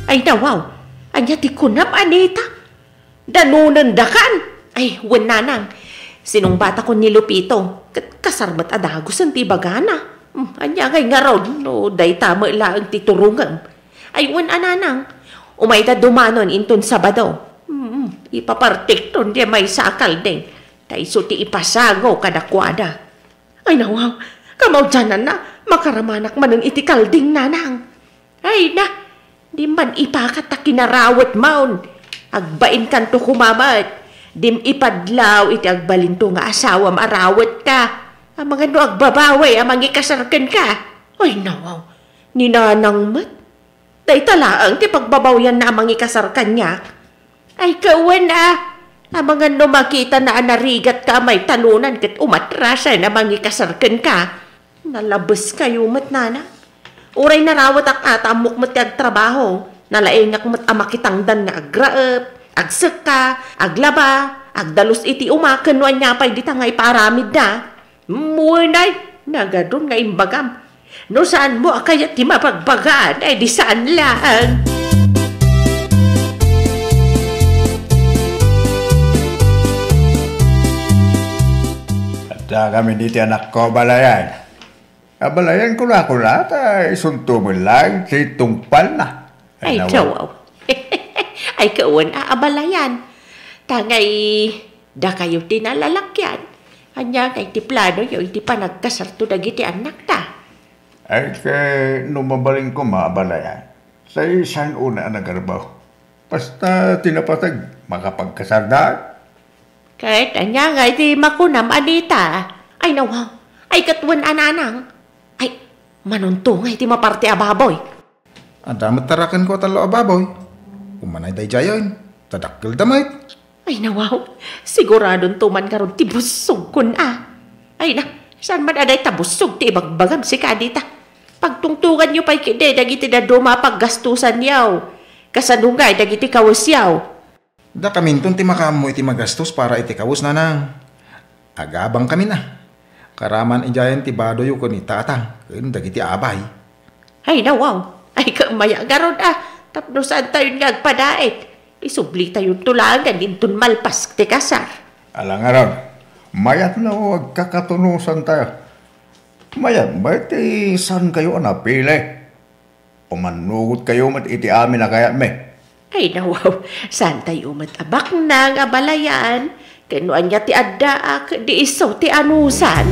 Ay, nawaw. Anya ti kunam, Anita? Danonendakan? Ay, wen, nanang. Sinungbatakon ni Lupito, ket kasar met a dagusen ti ibagana. Hmm, ania ngay ngarud no dayta met laeng ti turongem? Ay, wen a, nanang, umayda dumanon inton Sabado. Hmm, ipapartikton ti maysa a kalding, ta isu ti ipasago kadakuada. Ay, nawaw, kamaudiananna, makaramanak manen iti kalding, nanang. Ay na, di man ipakat ta kinarawetmon. Agbainkanto koma met. Dim ipadlaw iti agbalinto nga asawam a rawetka. Amangan no agbabaway a mangikasar kenka. Ay, nawaw, ni nanang met. Dayta laeng ti pagbabawyanna a mangikasar kaniak. Ay, kawen a. Amangan no makitana a narigatka a maitalunan ket umatrasan a mangikasar kenka. Nalabeskayo met, nanang. Uray narawetak a ta ammok met ti agtrabaho, nalaingak met a makitangdan nga agraep, agsekka, aglaba, agdalus iti uma ken no ania pay dita nga ipaaramidda. Wenay, nagadun nga imbagam. No saanmo a kayat ti mabagbagaan, ay di saan laeng. Adda kami diti anakko a balayan. Abalayan ko la, ko la, ta isunto met laeng ti tungpalna. Ay, nawa. Kawaw. Ay, kawan a abalayan. Ta ngay, dakayo ti nalalakian. Ania ngay ti planoyo iti panagkasarto dagiti annakta? Ay, ket no mabalin koma, abalayan, say saan unay a nagarbaw. Basta ti napateg, makapagkasarda. Ket ania ngay ti makunam, Anita? Ay, nawa. Ay, ket wen a, nanang. Ay, manunto ngay ti maparte a baboy. Adda met tarakenko a tallo a baboy. Umanay daydiayen, ta dakkelda met. Ay, nawaw. Siguradonto man ngarud ti bussogkon a. Ay na, saan man a dayta bussog ti ibagbagam sika, Anita? Pagtungtonganyo pay ketdi dagiti dadduma a paggastusanyo. Kasano ngay dagiti kawesyo? Dakaminton ti makaammo iti magastos para iti kawes, nanang. Agabangkamin a. Karaman idiayen ti badoyo ken ni tatang ken dagiti abay. Ay, nawaw. Ay, kammaya ngarud a. Tapno saantayon nga agpadaet, isublitayonto laengen inton malpas ti kasar. Ala ngarud, mayat no agkakatunosantayo. Mayat met ti saankayo a napili. Pumannugotkayo met iti amin a kayatmi. Ay, nawaw, saantayo met a baknang, abalayan, ken no ania ti addaak, di isu ti anusan.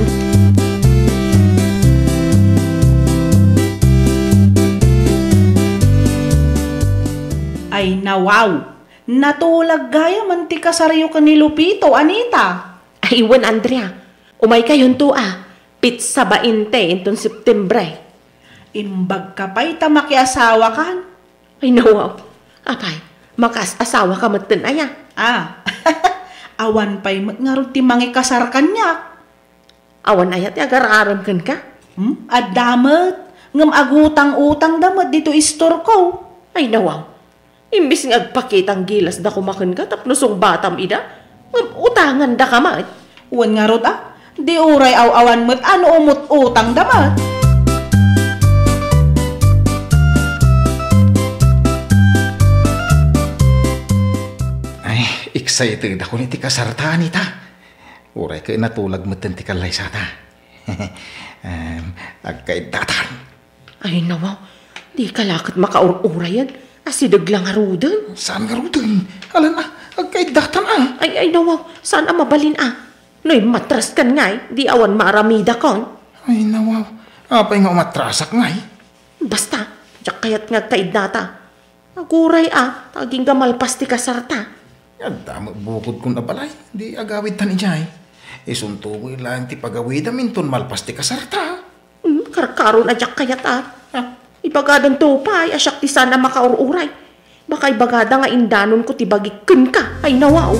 Ay, nawaw, natulag gayamen ti kasaryo ken ni Lupito, Anita. Ay, wen, Andrea, umaykayonto a, petsa bainte inton Septiembre. Imbagka pay ta makiasawakan. Ay, nawaw. Apay, makaas-asawaka metten aya? Ah, awan pay met ngarud ti mangikasar kaniak. Awan aya ti agar-arem kenka? Hmm? Adda met, ngem agutang-utangda met ditoy istorko. Ay, nawaw. Imbes nga agpakitang gilasda koma kenka tapno sungbatam ida, ngem utangandaka met. Wen ngarud a, di uray aw-awan met a no umut-utangda met. Ay, excited ako iti kasarta, Anita. Uray ket natulag metten ti kallaysata. Em, agkaiddatan. Ay, nawaw. Dika la ket makaur-urayen. Asideg la ngaruden. Saan ngaruden? Alan a, agkaiddatan a. Ay, ay, nawaw. Saan a mabalin a? No immatraskan ngay, di awan maaramidakon. Ay, nawaw. Apay nga umatrasak ngay? Basta, diak kayat nga agkaiddata. Aguray a, ta agingga malpas ti kasarta. Adda met bukodkon a balay, di agawidtan idiay. Isunto met laeng ti pagawidam inton malpas ti kasarta. Hmm, karkaron a diak kayat a. Ha? Ibagadanto pay a siak ti saan a makaur-uray. Baka ibagada nga indanonko ti bagik kenka. Ay, nawaw.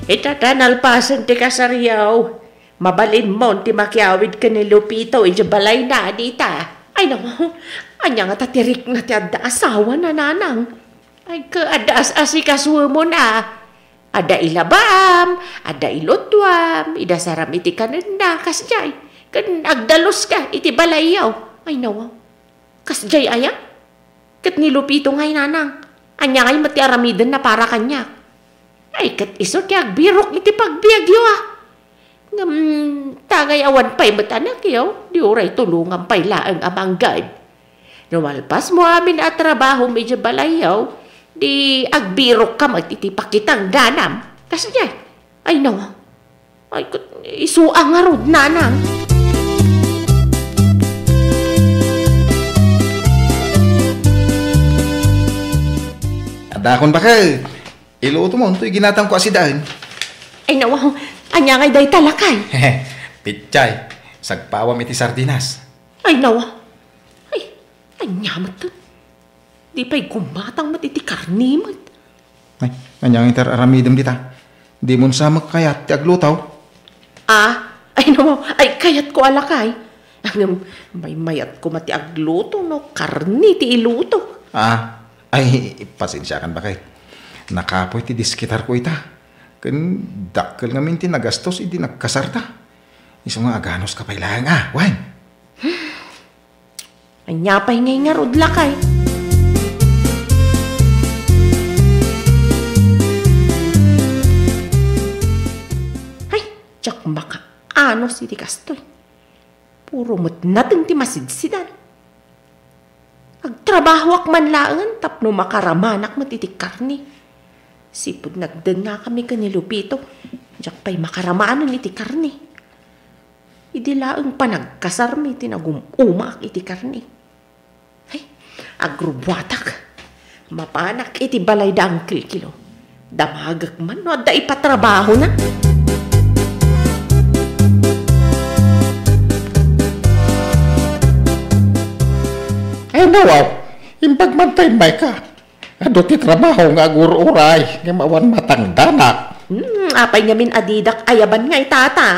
Ita ta nalpasen ti kasaryo. Mabalinmon ti makiawid ken ni Lupito idiay balayna, Anita. Ay, nawaw. Ania ngata ti rikna ti adda asawana, nanang? Ay, ka, adda as-asikasuemon a. Adda ilabaam, adda ilutuam, idasaram iti kanenna, kasdiay. Ken agdaluska iti balayyo. Ay, nawa. Kasdiay aya? Ket ni Lupito ngay, nanang. Ania ngay met ti aramidenna para kaniak? Ay, ket isu ti agbirok iti pagbiagyo, a. Ngem, ta ngay awan pay met anakyo, di uray tulongam pay laeng a manggad. No malpasmo amin a trabahom idiay balayyo, di agbirokka met iti pakitangdanam. Kasdiay? Ay, no. Ay, ket isu a ngarud, nanang. Adakon, baket. Ilutomon toy ginatangko a sidaen. Ay, nawa, ania ngay dayta, lakay? Pitsay, sagpawam iti sardinas. Ay, nawa. Ay, ania met? Di pay gumatang met iti karne met. Ay, ania ngay ti ar-aramidem dita? Dimon sa met kayat ti agluto? Ah, ay, nawa, ay, kayatko a lakay. Ngem, maymayatko met ti agluto no karne ti iluto. Ah, ay, pasensiakan, baket. Nakapuy ti diskitarko ita. Ken dakkel ngamin ti nagastos idi nagkasarta. Isu nga aganuska pay laeng, a, wen. Ania pay ngay ngarud, lakay? Ay, diak makaanus iti kastoy. Puro met nateng ti masidsidan. Agtrabahoak man laengen tapno makaramanak met iti karne. Sipud nagdengngakami ken ni Lupito, diak pay makaramanen iti karne. Idi laeng panagkasarmi ti nagum-umaak iti karne. Ay, agrubbuatak. Mapanak iti balay da Uncle Kilo. Damagek man no adda ipatrabahona. Ay, nawaw. Imbag man ta immayka. Adu ti trabaho nga agur-uray, ngem awan matangdanak. Hmm, apay ngamin a didak ayaban nga itata?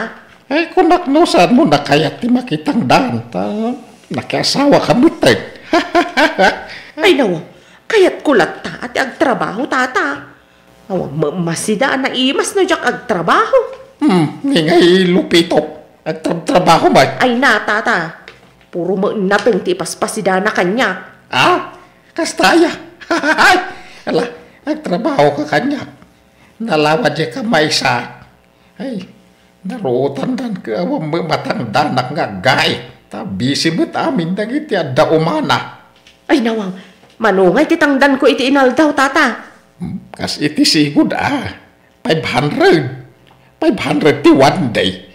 Ay, kunak no saanmo nakayat ti makitangdan, ta nakiasawaka metten. Ay, nawa, kayatko latta a ti agtrabaho, tata. Awan met masida a naimas no diak agtrabaho. Hmm, ni ngay Lupito, agtrabtrabaho met. Ay na, tata. Puro met nateng ti ipaspasidana kaniak. Ah? Kasta aya? Ala, agtrabahoka kaniak. Nalawa diay ka maysa. Ay, naruotandan ket awan met matangdanak nga aggaik. Ta busy met amin dagiti adda umana. Ay, nawang, mano ngay ti tangdanko iti inaldaw, tata? Hmm, kas iti sigud a. Five hundred. Five hundred ti one day.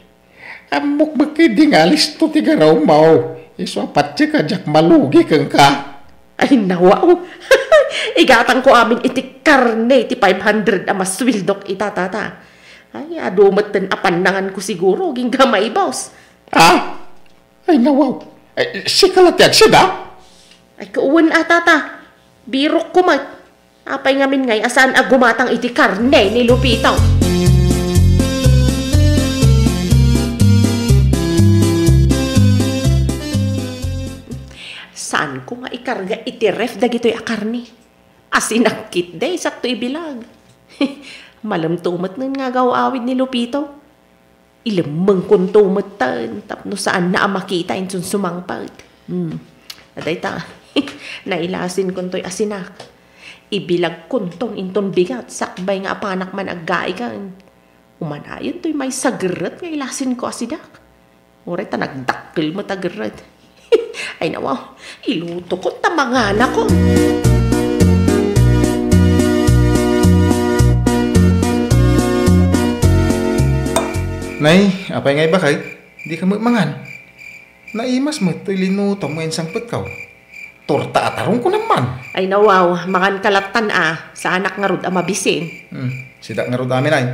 Ammok met ketdi nga alisto ti garawmaw. Isu a patiek a diak malugi kenka. Ay, nawaw. Igatangko amin iti karne ti five hundred a masueldok ita, tata. Ay, adu metten a pannanganko siguro, agingga maibus. Ah? Ay, nawaw. Ay, sika la ti agsida? Ay, kawen a, tata. Birokko met. Apay ngamin ngay a saan a gumatang iti karne ni Lupito? Saanko nga ikarga iti ref dagitoy a karne? Asinak ketdi, sakto ibilag. Malemto met nga agaw-awid ni Lupito. Ilemmengkonto metten tapno saanna a makita inton sumangpet. Hmm. Dayta, nailasinkontoy asinak. Ibilagkonton inton bigat sakbay nga apanak man aggaik. Umanayon toy maysa a gerret nga ilasinko a sidak. Uray ta nagdakkel met a gerret. Ay, nawaw, ilutokon ta manganakon. Nay, apay nga ibakay? Dika met mangan. Naimas met toy linutom nga insangpetko. Torta a tarong kunam man. Ay, nawaw, manganka lattan a. Saanak ngarud a mabisin. Hmm, sida ngarud amin ay.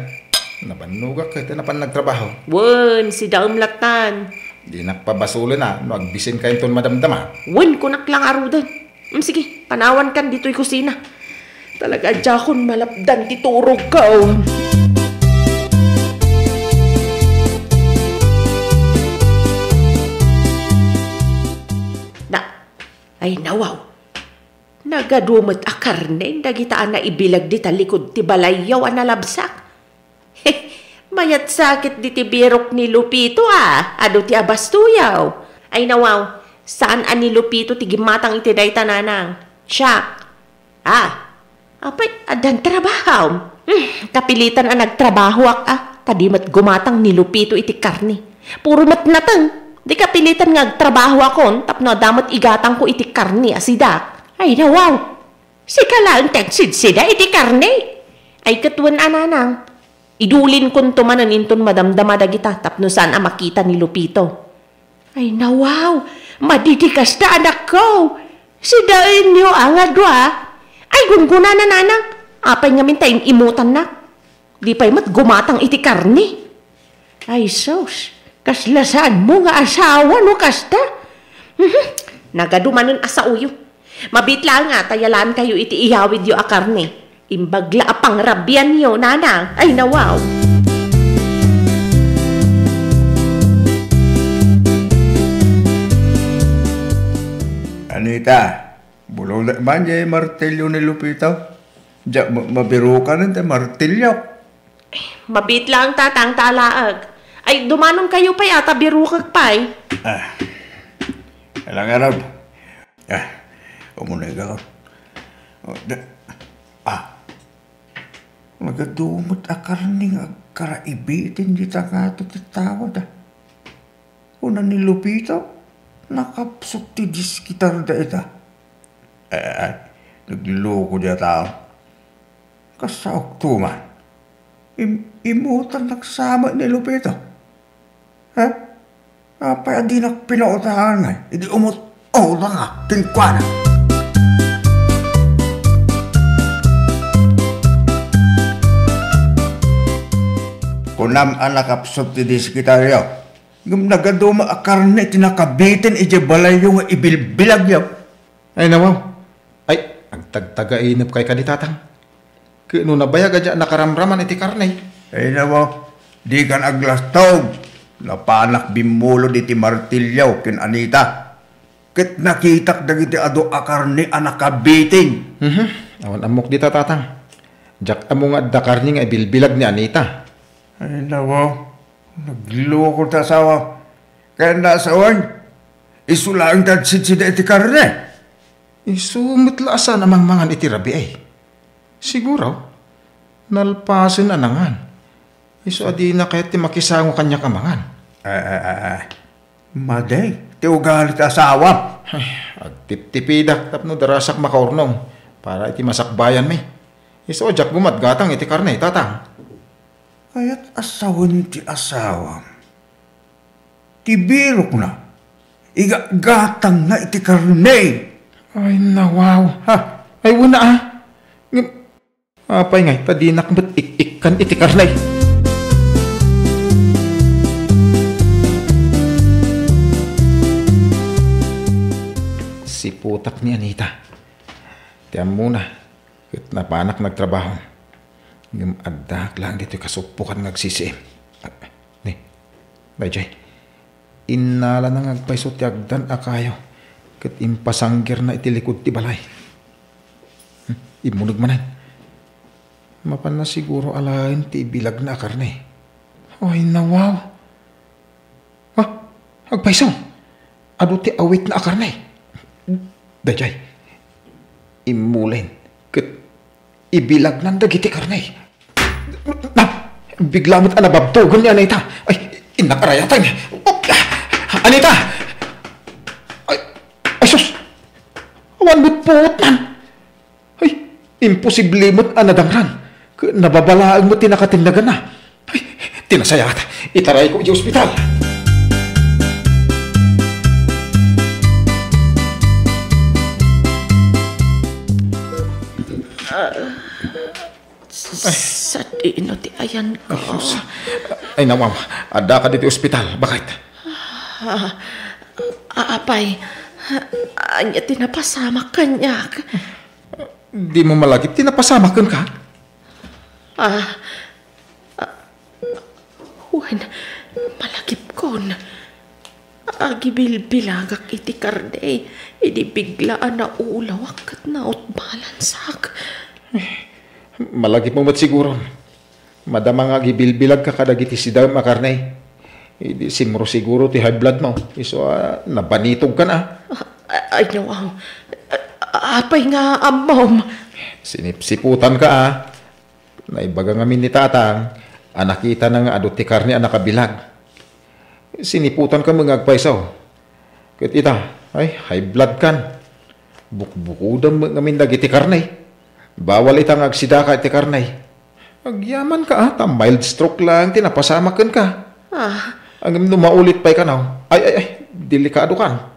Nabannogak ket napan nagtrabaho. Wen, sidaem lattan. Dinak pabasolen a no agbisinka inton madamdama. Wen, kunak la ngaruden. Mm, sige, panawankan ditoy kusina. Talaga, diakon malapdan ti turogko. Na, ay, nawaw. Nagadu met a karne dagita a naibilag dita likud ti balayyo a nalabsak. Mayat sakit diti birok ni Lupito a, adu ti abastuyaw. Ay nawaw, saan a ni Lupito ti gimmatang iti dayta, nanang. Siak. Ah, apay, addan trabahom? Hmm, kapilitan a nagtrabahoak a, ta di met gumatang ni Lupito iti karne. Puro met nateng. Di kapilitan nga agtrabahoakon tapno adda met igatangko iti karne a sidak. Ay, nawaw. Sika laeng ti agsidsida iti karne. Ay, ket wen a, nanang. Idulinkonto manen inton madamdama dagita tapno saan a makita ni Lupito. Ay, nawaw! Madi ti kasta, anakko! Sidaenyo a nga dua! Ay, gunggonana, nanang! Apay ngamin ta im-imutannak? Di pay met gumatang iti karne. Ay, sus! Kasla saanmo nga asawa no kasta? Mhm. Nagadu manen a saoyo. Mabiit laeng nga ta yalankayo iti iyawidyo a karne. Imbag la a pangrabianyo, nanang. Ay, nawaw. Anita, bulong man jay martilyo ni Lupito. Diak ma-, mabirukanen ti martilyo. Mabiit laeng, tatang, ta alaek. Ay, dumanonkayo pay a ta birukek pay. Ah. Alang arab. Ah, umunay ka. Oh, da-, ah. Nagadu met a karne nga agkaraibitin dita ngato ti tawad, ah. Kuna ni Lupito, nakapsut ti diskitarda ita. Eh, eh, nagloko dia tao. Kasaok to man. Im-, imutan nagsama ni Lupito. Ha? Apay a dinak pinautangan ngay? Idi umut-, utang nga, kenkuana. Kunam a nakapsut ti diskitaryo. Ngem nagadu met a karne ti nakabitin idiay balayyo nga ibilbilagyo. Ay, nawaw. Ay, agtagtagainep kay kadi, tatang. Ket no nabayag a diak nakaramraman iti karne. Ay, nawaw. Dikan aglastog. Napanak bimmulod iti martilyo ken Anita. Ket nakitak dagiti adu a karne a nakabitin. Mhm. Awan ammok dita, tatang. Diak ammo nga adda karne nga ibilbilag ni Anita. Ay, nawaw. Nagloko ti asawa. Kayatna a sawen, isu laeng ti agsidsida iti karne. Isu met la a saan a mangmangan iti rabii. Siguro, nalpasen a nangan. Isu a dina kayat ti makisango kaniak a mangan. Ah, ah, ah, ah. Madi ti ugali ti asawam. Ay, agtiptipidak tapno darasak makaurnong para iti masakbayanmi. Isu a diak gumatgatang iti karne, tatang. Kayat a sawen ti asawam. Ti birokna, igatgatangna iti karne. Ay, nawaw. Ha? Ay, wen a. Ngem, apay ngay, ta dinak met ik-ikkan iti karne. Siputak ni Anita. Ti ammona, ket napanak nagtrabaho. Ngem addaak laeng ditoy kasuppokan nga agsisiim. Ah, ni, daydiay, innalana nga agpayso ti agdan a kayo ket impasanggirna iti likud ti balay. Hmm, immuneg manen. Mapanna siguro alaen ti ibilagna a karne. Ay, nawaw. Ah, agpayso. Adu ti awitna a karne. Daydiay, immulen ket ibilagnan dagiti karne. Na, bigla met a nababtogen ni Anita. Ay, innak arayatan. Anita! Ay, ay sus! Awan met puotnan. Ay, imposible met a nadangran. K-, nababalaeng met ti nakatennaganna. Ay, ti nasayaat, itarayko idiay ospital. Ah, sadino ti ayanko? Ay, sus. Ay, nawaw. Addaka ditoy ospital. Bakit? Ah, ah, apay, ania ti napasamak kaniak? Dimo malagip ti napasamak kenka? Ah, ah, wen, malagipkon. Ah, Agibilbilagak iti karne, idi bigla a naulawak ket nautbalansak. Malagipmo met siguro. Madama nga agibilbilagka kadagiti sidaem a karne. Idi simro siguro ti high blood mo. Isu a nabanitogkan a. Ah, ay, no, aw. Ah, apay nga ammom? Sinipsiputanka a. Naibaga ngamin ni tatang a nakitana nga adu ti karne a nakabilag. Siniputanka met nga agpayso. Ket ita, ay, high blood kan. Bukbukodam met ngamin dagiti karne. Bawal ita nga agsidaka iti karne. Agyamanka a, ta mild stroke laeng ti napasamak kenka. Ah. Ngem no maulit pay kano, ay, ay, ay, delikado kan.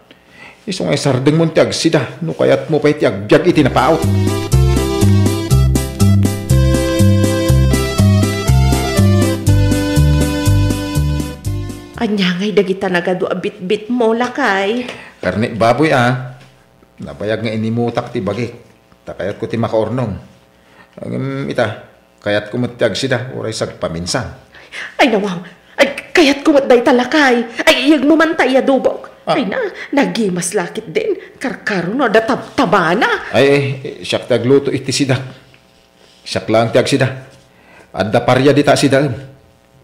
Isu nga isardengmon ti agsida, no kayatmo pay ti agbiag iti napaut. Ania ngay dagita nagadu a bitbitmo, lakay? Karne baboy a. Nabayag nga inimutak ti bagik. Ta kayatko ti makaurnong. Ngem ita, kayatko met ti agsida, uray sagpaminsan. Ay, nawaw. Ay, kayatko met dayta, lakay. Ay, iyegmo man ta iyadobok. Ah. Ay na, nagimas la ketdin. Karkaro no adda tab-, tabana. Ay, ay, siak ti agluto iti sida. Siak laeng ti agsida. Adda paria dita sidaem.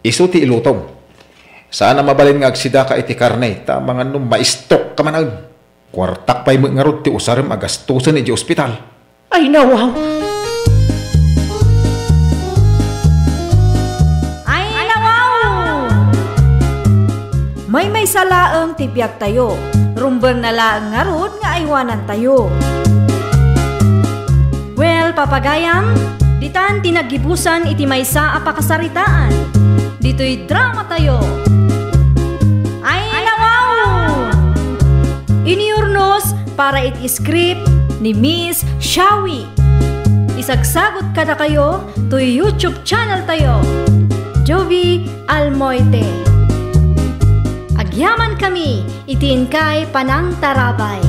Isu ti ilutom. Saan a mabalin nga agsidaka iti karne, ta mangan no maistok ka manen. Kuartak pay met ngarud ti usarem a gastosen idiay ospital. Ay, nawaw! Ay, nawaw! Maymaysa laeng ti biagtayo. Rumbeng na laeng ngarud nga aywanantayo. Well, papagayam, ditan ti naggibusan iti maysa a pakasaritaan. Ditoy dramatayo. Ay, nawaw! Iniurnos para iti script ni Miss Shawi. Isagsagut kadakayo toy YouTube channel tayo, Jovi Almoite. Agyaman kami iti inkay panangtarabay.